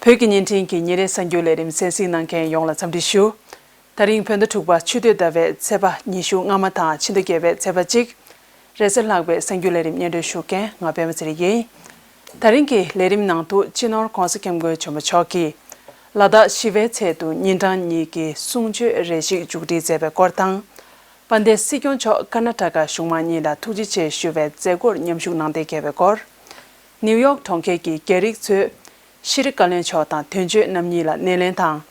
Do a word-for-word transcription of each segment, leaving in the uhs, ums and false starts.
བོད་ཀྱི་བརྙན་འཕྲིན་གྱི་ཉིན་རེའི་གསར་འགྱུར་ལས་རིམ་གསན་གཟིགས་གནང་མཁན་ཡོངས་ལ་འཚམས་འདྲི་ཞུ། ད་རིང་བོད་ཟླ་དྲུག་པ་ཆུ་སྟོད་ཟླ་བའི་ཚེས་པ་ཉི་ཤུ་རྩ་ལྔ་པ་དང་ཕྱི་ཟླ་བརྒྱད་པའི་ཚེས་པ་གཅིག་རེས་གཟའ་ལྷག་པའི་གསར་འགྱུར་ལས་རིམ་སྙན་སྒྲོན་ཞུ་མཁན་ང་པད་མ་ཚེ་རིང་ཡིན། ད་རིང་གི་ལས་རིམ་ནང་དུ་སྤྱི་ནོར་༧གོང་ས་༧སྐྱབས་མགོན་ཆེན་པོ་མཆོག་གིས་ལ་དྭགས་ཞི་བའི་ཚལ་དུ་ཉིན་གྲངས་གཉིས་ཀྱི་གསུང་ཆོས་རེ་ཞིག་མཇུག་སྒྲིལ་མཛད་པའི་སྐོར་དང་། དཔལ་ལྡན་སྲིད་སྐྱོང་མཆོག་ཀར་ན་ཊ་ཀ་གཞུང་མང་གཉིས་ལ་ཐུགས་རྗེ་ཆེ་ཞུ་བའི་མཛད་སྒོར་མཉམ་ཞུགས་གནང་གཏན་འཁེལ་བའི་སྐོར། ནིའུ་ཡོག་གྲོང་ཁྱེར་གྱི་རྒྱ་རིགས་ཚོས་ཤེས་རིག་བཀའ་བློན་མཆོག་དང་དོན་གཅོད་རྣམ་གཉིས་ལ་སྣེ་ལེན་དང་།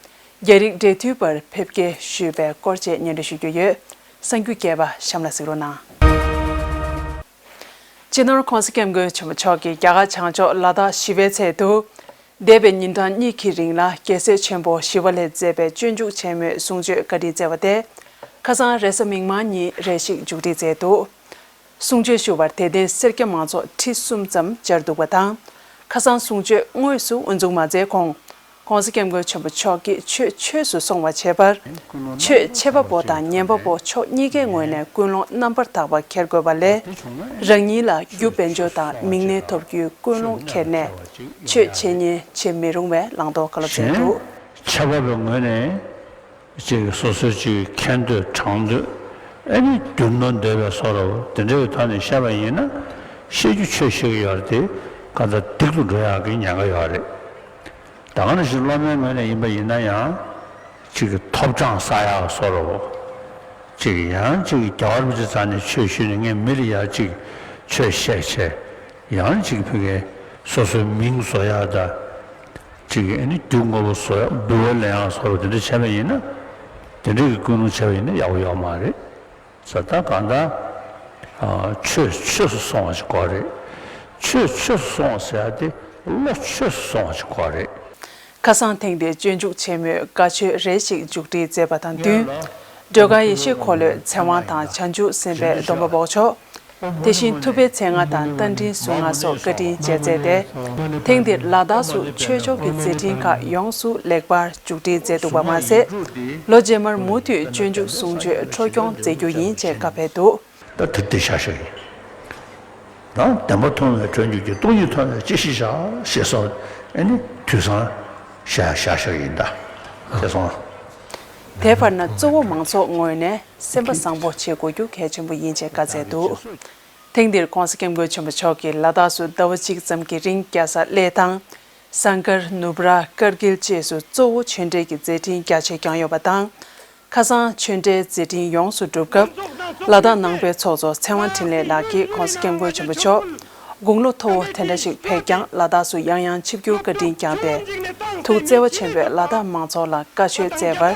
རྒྱ་རིགས་འབྲེལ་མཐུད་པར་ཕེབས་སྐྱེལ་ཞུས་པའི་སྐོར་བཅས་སྙན་སྒྲོན་ཞུ་རྒྱུ་ཡོད། གསར་འགྱུར་རྒྱས་པ་གཤམ་ལ་གཟིགས་རོགས་གནང་། སྤྱི་ནོར་༧གོང་ས་༧སྐྱབས་མགོན་ཆེན་པོ་མཆོག་གིས་རྒྱ་གར་བྱང་ཕྱོགས་ལ་དྭགས་ཞི་བའི་ཚལ་དུ། འདས་པའི་ཉིན་གྲངས་གཉིས་ཀྱི་རིང་ལ་རྒྱལ་སྲས་ཆེན་པོ་ཞི་བ་ལྷས་མཛད་པའི་སྤྱོད་འཇུག་ཆེན་མོའི་གསུང་ཆོས་བཀའ་དྲིན་སྩལ་བ་དེ། ཁ་སང་རེས་གཟའ་མིག་དམར་ཉིན་རེ་ཞིག་མཇུག་སྒྲིལ་མཛད་འདུག་གསུང་ཆོས་ཞུ་བར་དད་ལྡན་སེར་སྐྱ་མང་ཚོགས་ཁྲི་གསུམ་ཙམ་བཅར་འདུག་པ་དང་། ཁ་སང་གསུང་ཆོས་དངོས་སུ་དབུ་འཛུགས་མ་མཛད་གོང་། ༧གོང་ས་༧སྐྱབས་མགོན་ཆེན་པོ་མཆོག་གིས་ཆོས་ཆོས་སུ་སོང་བ་བྱེད་པར། ཆོས་འཆད་པ་པོ་དང་ཉན་པ་པོ་ཕྱོགས་གཉིས་ཀའི་ངོས་ནས་ཀུན་སློང་རྣམ་པར་དག་པ་འཁྱེར་དགོས་པ་ལས། རང་ཉིད་ལ་རྒྱུ་དཔལ་འབྱོར་དང་མིང་གནས་ཐོབ་རྒྱུའི་ཀུན་སློང་འཁྱེར་ནས། ཆོས་འཆད་ཉན་བྱེད་མི་རུང་བའི་བླང་དོར་བཀའ་སློབ་སྩལ་འདུག་འཆད་པ་པོའི་ངོས་ནས། ཅིག་སོ་སོའི་ཅིག་ཁེ་འདོད་དྲང་འདོད། ཨ་ནི་རྒྱུ་ནོར་འདོད་པའི་བཟོ་འདྲ་བོ་དེ་འདྲའི་ཐོག་ནས་བཤད་པ་ཡིན་ན། བཤད་རྒྱུ་ཆོས་བཤད་ཀྱི་ཡོད་རེད་དེ། གང་ལྟར་སྡིག་ཏུ་འགྲོ་ཡག་གི་ཉེན་ཁ་ཡོད་རེད། ད་ག་ནང་བཞིན་སློབ་མའི་ངོས་ནས་ཡིན་པ་ཡིན་ན་ཡང་། ཅིག་ཐོབ་གྲངས་བསགས་ཡག་བཟོ་འདྲ་བོ། ཅིག་ཡང་ཅིག་རྒྱལ་བ་རིན་པོ་ཆེ་རྩ་ནས་ཆོས་ཞུས་ནས་ངས་མི་ལ་ཡ་ཅིག་ཆོས་བཤད་བྱས། ཡང་ཅིག་ཕ་གིའི་སོ་སོའི་མིང་བཟོ་ཡག་དང་། ཅིག་ཨ་ནི་རྒྱུ་དངོས་པོ་བཟོ་ཡག་འབུལ་བ་ལེན་ཡག་བཟོ་འདྲ་བོ་དེ་འདྲ་བྱས་པ་ཡིན་ན། དེ་འདྲ་གི་ཀུན་སློང་བྱས་པ་ཡིན་ན་ཡག་པོ་ཡོད་མ་རེད། ཟེར་ད་གང་ལྟར། ཨ། ཆོས་ཆོས་སུ་སོང་བ་ཞིག་དགོས་རེད། ཆོས་ཆོས་སུ་སོང་བ་ཟེར་ཡ་དེ་བློ་ཆོས་སུ་སོང་བ་ཞིག་དགོས་རེད། ཁ་སང་ཐེངས་འདིའི་སྤྱོད་འཇུག་ཆེན་མོའི་བཀའ་ཆོས་རེ་ཞིག་མཇུག་སྒྲིལ་མཛད་པ་དང་བསྟུན། སྒྲོལ་དཀར་ཡེ་ཤེས་འཁོར་ལོས་ཚེ་དབང་དང་བྱང་ཆུབ་སེམས་དཔའི་སྡོམ་པ་འབོགས་ཆོག་དེ་བཞིན་ཐུབ་པའི་ཚེ་ལྔ་དང་རྟ་མགྲིན་གཟུངས་སྔགས་སོགས་བཀའ་དྲིན་བཅས་མཛད་དེ། ཐེངས་འདིར་ལ་དྭགས་སུ་ཆོས་ཕྱོགས་ཀྱི་མཛད་འཕྲིན་ཁག་ཡོངས་སུ་ལེགས་པར་མཇུག་སྒྲིལ་མཛད་འདུག་པ་མ་ཟད། ལོ་རྗེས་མར་མུ་མཐུད་སྤྱོད་འཇུག་གསུང་ཆོས་འཕྲོ་སྐྱོང་མཛད་རྒྱུ་ཡིན་ཅེས་བཀའ་ཕེབས་འདུག་ད་དེ་དེ་བཞག་བཞག་ཡིན། ད་བདེན་པ་མཐོང་བས་གྲོལ་འགྱུར་གྱི། སྟོང་ཉིད་མཐོང་བས་ཅི་ཞིག་བྱ། ཞེས་སོགས་ཨ་ནི་དུས་བཟང་བཞག་བཞག་བཞག་ཡིན་ད། དེ་སོང་། དེ་བར་ན་གཙོ་བོ་མང་ཚོགས་ངོས་ནས་སེམས་པ་བཟང་པོ་བྱེད་དགོས་རྒྱུ་གལ་ཆེན་པོ་ཡིན་ཅེས་བཀའ་སྩལ་འདུག་ཐེངས་འདིར་༧གོང་ས་༧སྐྱབས་མགོན་ཆེན་པོ་མཆོག་གིས་ལ་དྭགས་སུ་ཟླ་བ་གཅིག་ཙམ་གྱི་རིང་རྒྱལ་ས་གླེ་དང་། ཟངས་དཀར། ནུབ་ར། ཀར་གིལ་བཅས་སུ་གཙོ་བོ་ཆོས་འབྲེལ་གྱི་མཛད་འཕྲིན་རྒྱ་ཆེ་བསྐྱངས་ཡོད་པ་དང་། ཁ་སང་ཆོས་འབྲེལ་མཛད་འཕྲིན་ཡོངས་སུ་གྲུབ་སྐབས། ལ་དྭགས་ནང་པའི་ཚོགས་གཙོ་ཚེ་དབང་འཕྲིན་ལས་ལགས་ཀྱིས་༧གོང་ས་༧སྐྱབས་མགོན་ཆེན་པོ་མཆོག་དགུང་ལོ་མཐོ་བོ་དེ་འདྲ་ཞིག་ཕེབས་ཀྱང་ལ་དྭགས་སུ་ཡང་ཡང་ཆིབས་བསྒྱུར་བཀའ་དྲིན་བསྐྱངས་ཏེ། ཐུགས་བརྩེ་བ་ཆེན་པོས་ལ་དྭགས་མང་ཚོགས་ལ་བཀའ་ཆོས་སྩལ་བར་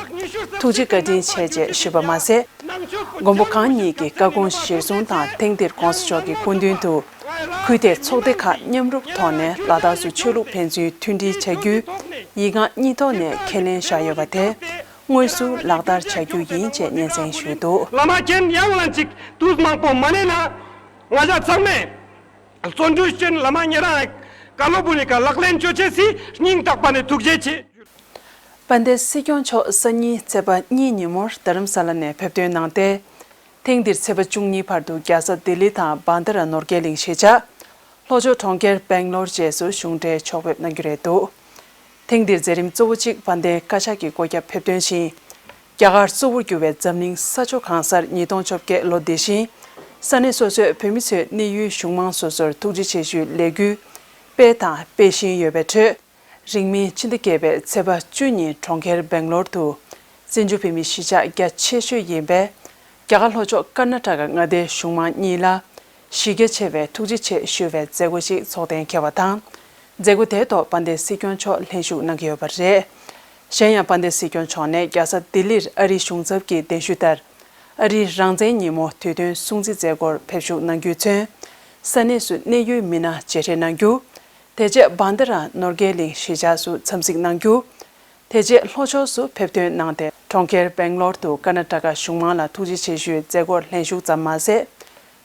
ཐུགས་རྗེ་བཀའ་དྲིན་ཆེ་ཅེས་ཞུས་པ་མ་ཟད། མགོན་པོ་གང་ཉིད་ཀྱི་བཀའ་དགོངས་གཞིར་བཟུང་དང་། ཐེངས་འདིར་༧གོང་ས་མཆོག་གི་སྐུ་མདུན་དུ། ཁུལ་དེའི་ཚོགས་སྡེ་ཁག་མཉམ་རུབ་ཐོག་ནས་ལ་དྭགས་སུ་ཆོས་ལུགས་ཕན་ཚུན་མཐུན་སྒྲིལ་བྱ་རྒྱུའི་ཡིག་ངག་གཉིས་ཐོག་ནས་ཁས་ལེན་བཞག་ཡོད་པ་དེ། དངོས་སུ་ལག་བསྟར་བྱ་རྒྱུ་ཡིན་ཅེས་སྙན་སེང་ཞུས་འདུག་བླ་མ་མཁྱེན་ཡང་ལན་ཅིག་དུས་མང་པོ་མ་ནས་ན། ང་ཞ་ཚང་མས་བརྩོན་འགྲུས་ཅན་བླ་མ་ཉེ་རང་བཀའ་སློབ་བུ་ནི་ཀ་ལག་ལེན་ཅོ་ཆེ་སི་སྙིང་ཐག་པ་ནས་ཐུགས་རྗེ་ཆེ། དཔལ་ལྡན་སྲིད་སྐྱོང་མཆོག་སང་ཉིན་ཚེས་པ་གཉིས་ཉིན་མོར་རྡ་རམ་ས་ལ་ནས་ཕེབས་ཐོན་གནང་སྟེ། ཐེངས་འདིར་ཚེས་པ་བཅུ་གཉིས་བར་དུ་རྒྱལ་ས་ལྡི་ལི་དང་བན་དྷ་ར་ནོར་རྒྱས་གླིང་གཞིས་ཆགས། ལྷོ་ཕྱོགས་གྲོང་ཁྱེར་སྦེང་ལོར་བཅས་སུ་གཞུང་འབྲེལ་ཕྱོགས་ཕེབས་གནང་རྒྱུ་རེད་འདུག་ཐེངས་འདིར་མཛད་རིམ་གཙོ་བོ་གཅིག་དཔལ་ལྡན་བཀའ་ཤག་གི་སྐུ་ཚབ་ཕེབས་ཐོན་ཞིང་། རྒྱ་གར་གཙོ་བོར་གྱུར་བའི་འཛམ་གླིང་ས་ཕྱོགས་གང་སར་ཉིས་སྟོང་བཅོ་བརྒྱད་ལོ་འདི་བཞིན། ས་གནས་སོ་སོའི་བོད་མི་ཚོས་གནས་ཡུལ་གཞུང་མང་སོ་སོར་ཐུགས་རྗེ་ཆེ་ཞུའི་ལས་འགུལ་སྤེལ་དང་སྤེལ་བཞིན་ཡོད་པའི་ཁྲོད། རིང་མིན་ཕྱི་ཟླ་བརྒྱད་པའི་ཚེས་པ་བཅུ་ཉིན་གྲོང་ཁྱེར་སྦེང་ལོར་དུ། བཙན་བྱོལ་བོད་མིའི་གཞིས་ཆགས་རྒྱ་ཆེ་ཤོས་ཡིན་པའི། རྒྱ་གར་ལྷོ་ཕྱོགས་ཀར་ན་ཊ་ཀ་མངའ་སྡེའི་གཞུང་མང་གཉིས་ལ། གཞི་རྒྱ་ཆེ་བའི་ཐུགས་རྗེ་ཆེ་ཞུ་བའི་མཛད་སྒོ་ཞིག་ཚོགས་གཏན་འཁེལ་བ་དང་། མཛད་སྒོ་དེའི་ཐོག་དཔལ་ལྡན་སྲིད་སྐྱོང་མཆོག་ལྷན་ཞུགས་གནང་གི་ཡོད་པ་རེད། གཞན་ཡང་དཔལ་ལྡན་སྲིད་སྐྱོང་མཆོག་ནས་རྒྱལ་ས་ལྡི་ལིར་ཨ་རིའི་གཞུང་ཚབ་ཀྱི་གདན་ཞུ་ལྟར། ཨ་རིའི་རང་བཙན་ཉིན་མོ་དུས་སྟོན་སྲུང་བརྩི་མཛད་སྒོར་ཕེབས་ཞུགས་གནང་རྒྱུས་མཚོན། ས་གནས་སུ་གནས་ཡུལ་མི་སྣ་མཇལ་འཕྲད་གནང་རྒྱུ། དེ་རྗེས་བན་དྷ་ར་ནོར་རྒྱས་གླིང་གཞིས་ཆགས་སུ་འཚམས་གཟིགས་གནང་རྒྱུ། དེ་རྗེས་ལྷོ་ཕྱོགས་སུ་ཕེབས་ཐོན་གནང་སྟེ། གྲོང་ཁྱེར་སྦེང་ལོར་དུ་ཀར་ན་ཊ་ཀ་གཞུང་མང་ལ་ཐུགས་རྗེ་ཆེ་ཞུའི་མཛད་སྒོར་ལྷན་ཞུགས་ཙམ་མ་ཟད།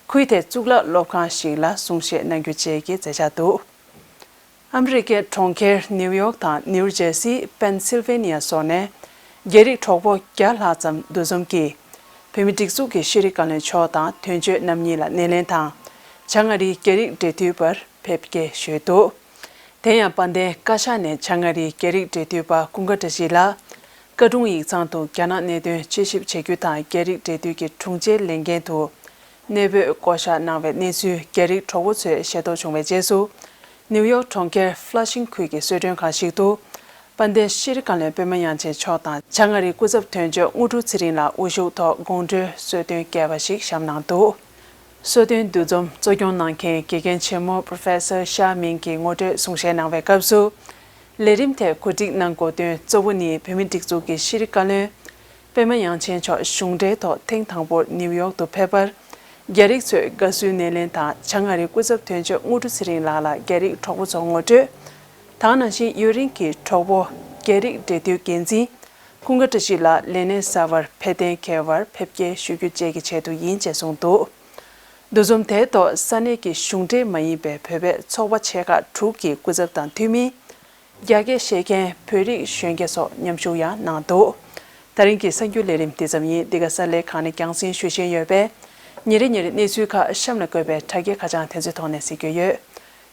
ཁུལ་དེའི་གཙུག་ལག་སློབ་ཁང་ཞིག་ལ་གསུང་བཤད་གནང་རྒྱུ་བཅས་ཀྱི་མཛད་འཆར་འདུག་ཨ་མི་རི་ཀའི་གྲོང་ཁྱེར་ནིའུ་ཡོག་དང་ནིའུ་ཇེར་སི། པེན་སིལ་ཝེ་ནི་ཡ་སོགས་ནས་རྒྱ་རིགས་གྲོགས་པོ་བརྒྱ་ལྷག་ཙམ་འདུ་འཛོམས་ཀྱིས། བོད་མིའི་སྒྲིག་འཛུགས་ཀྱི་ཤེས་རིག་བཀའ་བློན་མཆོག་དང་དོན་གཅོད་རྣམ་གཉིས་ལ་སྣེ་ལེན་དང་། བྱང་ཨ་རིའི་རྒྱ་རིགས་འབྲེལ་མཐུད་པར་ཕེབས་སྐྱེལ་ཞུས་འདུག་དེ་ཡང་དཔལ་ལྡན་བཀའ་ཤག་ནས་བྱང་ཨ་རིའི་རྒྱ་རིགས་འབྲེལ་མཐུད་པ་ཀུན་དགའ་བཀྲ་ཤིས་ལགས་བཀའ་དྲུང་ཡིག་ཚང་དུ་རྒྱ་ནག་གནད་དོན་དཔྱད་ཞིབ་བྱ་རྒྱུ་དང་རྒྱ་རིགས་འབྲེལ་མཐུད་ཀྱི་དྲུང་ཆེའི་ལས་འགན་དུ་གནས་སྤོས་བསྐོ་གཞག་གནང་བའི་གནས་ཚུལ་རྒྱ་རིགས་གྲོགས་པོ་ཚོས་ཤེས་རྟོགས་བྱུང་བའི་རྗེས་སུ། ནིའུ་ཡོག་གྲོང་ཁྱེར་ཕ་ལ་ཤིང་ཁུལ་གྱི་གསོལ་མགྲོན་ཁང་ཞིག་ཏུ། དཔལ་ལྡན་ཤྲི་བཀའ་བློན་པད་མ་དབྱངས་ཅན་མཆོག་དང་བྱང་ཨ་རིའི་སྐུ་ཚབ་དོན་གཅོད་དངོས་གྲུབ་ཚེ་རིང་ལགས་དབུ་བཞུགས་ཐོག་དགོང་དྲོའི་གསོལ་སྟོན་རྒྱས་པ་ཞིག་བཤམས་གནང་འདུག་གསོལ་སྟོན་འདུ་འཛོམས་གཙོ་སྐྱོང་གནང་མཁན་དགེ་རྒན་ཆེན་མོ་Professor ཤཱ་མིང་གིས་ངོ་སྤྲོད་གསུང་བཤད་གནང་བའི་སྐབས་སུ། ལས་རིམ་དེ་གོ་སྒྲིག་གནང་དགོས་དོན་གཙོ་བོ་ནི་བོད་མིའི་སྒྲིག་འཛུགས་ཀྱི་ཤྲི་བཀའ་བློན་པད་མ་དབྱངས་ཅན་མཆོག་གཞུང་འབྲེལ་ཐོག་ཐེངས་དང་པོར་ནིའུ་ཡོག་ཏུ་ཕེབས་པར། རྒྱ་རིགས་ཚོས་དགའ་བསུའི་སྣེ་ལེན་དང་། བྱང་ཨ་རིའི་སྐུ་ཚབ་དོན་གཅོད་དངོས་གྲུབ་ཚེ་རིང་ལགས་ལ་རྒྱ་རིགས་གྲོགས་པོ་ཚོ་ངོ་སྤྲོད། དེ་ནང་བཞིན་ཡུན་རིང་གི་གྲོགས་པོ་རྒྱ་རིགས་འབྲེལ་མཐུད་འགན་འཛིན་ཀུན་དགའ་བཀྲ་ཤིས་ལགས་ལས་གནས་གསར་པར་ཕེབས་གཏན་འཁེལ་བར་ཕེབས་སྐྱེལ་ཞུ་རྒྱུ་བཅས་ཀྱི་ཆེད་དུ་ཡིན་ཅེས་གསུངས་འདུག་འདུ་འཛོམས་དེའི་ཐོག་ས་གནས་ཀྱི་གཞུང་འབྲེལ་མ་ཡིན་པའི་བོད་པའི་ཚོགས་པ་ཆེ་ཁག་དྲུག་གི་སྐུ་ཚབ་དང་འཐུས་མི། རྒྱ་སྐད་བཤད་མཁན་བོད་རིགས་གཞོན་སྐྱེས་སོགས་མཉམ་ཞུགས་ཡང་གནང་འདུག་དེ་རིང་གི་གསར་འགྱུར་ལས་རིམ་འདི་ཙམ་ཡིན། འདི་ག་གསར་ལས་ཁང་ནས་རྒྱང་སྲིང་ཞུ་བཞིན་ཡོད་པས། ཉིན་རེ་ཉིན་རེ་གནས་ཚུལ་ཁག་གཤམ་ལ་བཀོད་པའི་དྲ་རྒྱའི་ཁ་བྱང་དེ་ཚོའི་ཐོག་ནས་གཟིགས་རྒྱུ་ཡོད།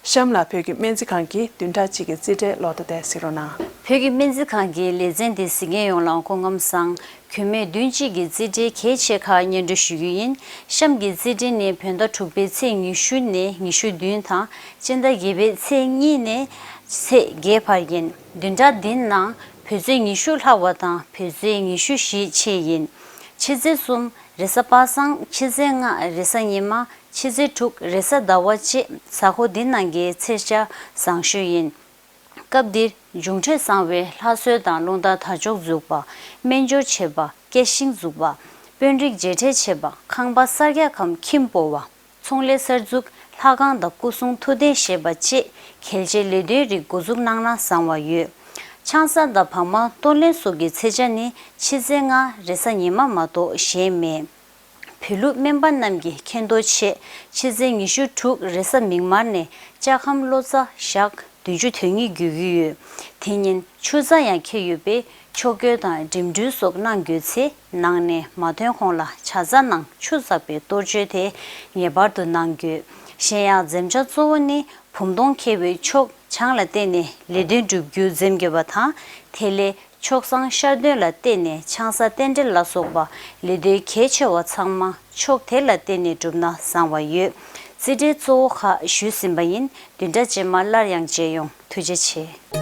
གཤམ་ལ་བོད་ཀྱི་སྨན་རྩིས་ཁང་གི་བདུན་ཕྲག་གཅིག་གི་རྩིས་ཁྲའི་ལོ་ཐོ་དེ་གཟིགས་རོགས་གནང་། བོད་ཀྱི་སྨན་རྩིས་ཁང་གི་ལེ་ཚན་འདི་གཟིགས་མཁན་ཡོངས་ལ་སྐུ་ཁམས་བཟང་། གུས་མོས་བདུན་གཅིག་གི་རྩིས་ཁྲའི་གལ་ཆེ་ཁག་སྙན་སྒྲོན་ཞུ་རྒྱུ་ཡིན། གཤམ་གྱི་རྩིས་ཁྲ་ནི་བོད་ཟླ་དྲུག་པའི་ཚེས་ཉི་ཤུ་ནས་ཉི་ཤུ་བདུན་དང་། སྤྱི་ཟླ་བརྒྱད་པའི་ཚེས་གཉིས་ནས་ཚེས་བརྒྱད་བར་ཡིན། བདུན་ཕྲག་འདིའི་ནང་བོད་ཚེས་ཉི་ཤུ་ལྷག་པ་དང་བོད་ཚེས་ཉི་ཤུ་བཞི་ཆད་ཡིན། ཕྱི་ཚེས་གསུམ་རེས་གཟའ་པ་སངས། ཕྱི་ཚེས་ལྔ་རེས་གཟའ་ཉི་མ། ཕྱི་ཚེས་དྲུག་རེས་གཟའ་ཟླ་བ་བཅས་གཟའ་འཁོར་འདི་ནང་གི་ཚེས་ཆ་བཟང་ཤོས་ཡིན། སྐབས་འདིར་འབྱུང་འཕྲོད་བཟང་བའི་ལྷ་གསོལ་དང་རླུང་རྟ་དར་ལྕོག་འཛུགས་པ། སྨན་སྦྱོར་བྱེད་པ། སྐྱེ་ཤིང་འཛུགས་པ། དཔོན་རིགས་མཇལ་འཕྲད་བྱེད་པ། ཁང་པ་གསར་རྒྱག་གམ་ཁྱིམ་སྤོ་བ། ཚོང་ལས་གསར་འཛུགས། ལྷ་ཁང་དང་སྐུ་གསུང་ཐུགས་རྟེན་བཞེངས་པ་བཅས་གལ་ཆེའི་ལས་དོན་རིགས་འགོ་འཛུགས་གནང་ན་བཟང་བ་ཡོད། ཆང་ས་དང་བག་མ་གཏོང་ལེན་སོགས་ཀྱི་ཚེས་ཆ་ནི་ཕྱི་ཚེས་ལྔ་རེས་གཟའ་ཉི་མ་མ་གཏོགས་གཞན་མེད། བོད་ལུགས་སྨན་པ་རྣམས་ཀྱིས་མཁྱེན་རྟོགས་ཆེད། ཕྱི་ཚེས་ཉི་ཤུ་དྲུག་རེས་གཟའ་མིག་དམར་ནས་ལྕགས་ཁམས་ལོ་ཙཱ་ཞག་བདུན་ཅུ་དོན་གཉིས་དགོས་ཀྱི་ཡོད། དེ་ཉིན་ཆུ་ཚ་ཡང་འཁེལ་ཡོད་པས་ཕྱོགས་བསྐྱོད་དང་འགྲིམ་འགྲུལ་སོགས་གནང་དགོས་ཚེ་ནང་ནས་མ་ཐོན་གོང་ལ་ཇ་ཚ་ནང་ཆུ་བསགས་པའི་གཏོར་བཅོས་དེ་ངེས་པར་དུ་གནང་དགོས། གཞན་ཡང་འཛེམ་བྱ་གཙོ་བོ་ནི་བུམ་སྟོང་འཁེལ་བའི་ཕྱོགས་བྱང་ལ་བལྟས་ནས་ལས་དོན་བསྒྲུབ་རྒྱུ་འཛེམ་དགོས་པ་དང་། དེ་ལས་ཕྱོགས་བཟང་ཤར་སྟོན་ལ་བལྟས་ནས་ཆང་ས་རྟེན་འབྲེལ་ལ་སོགས་པ་ལས་དོན་གལ་ཆེ་བ་ཚང་མ་ཕྱོགས་དེ་ལ་བལྟས་ནས་བསྒྲུབས་ན་བཟང་བ་ཡོད། རྩིས་ཁྲའི་གཙོ་བོ་ཁག་ཞུས་ཟིན་པ་ཡིན། བདུན་ཕྲག་རྗེས་མ་སླར་ཡང་མཇལ་ཡོང་། ཐུགས་རྗེ་ཆེ།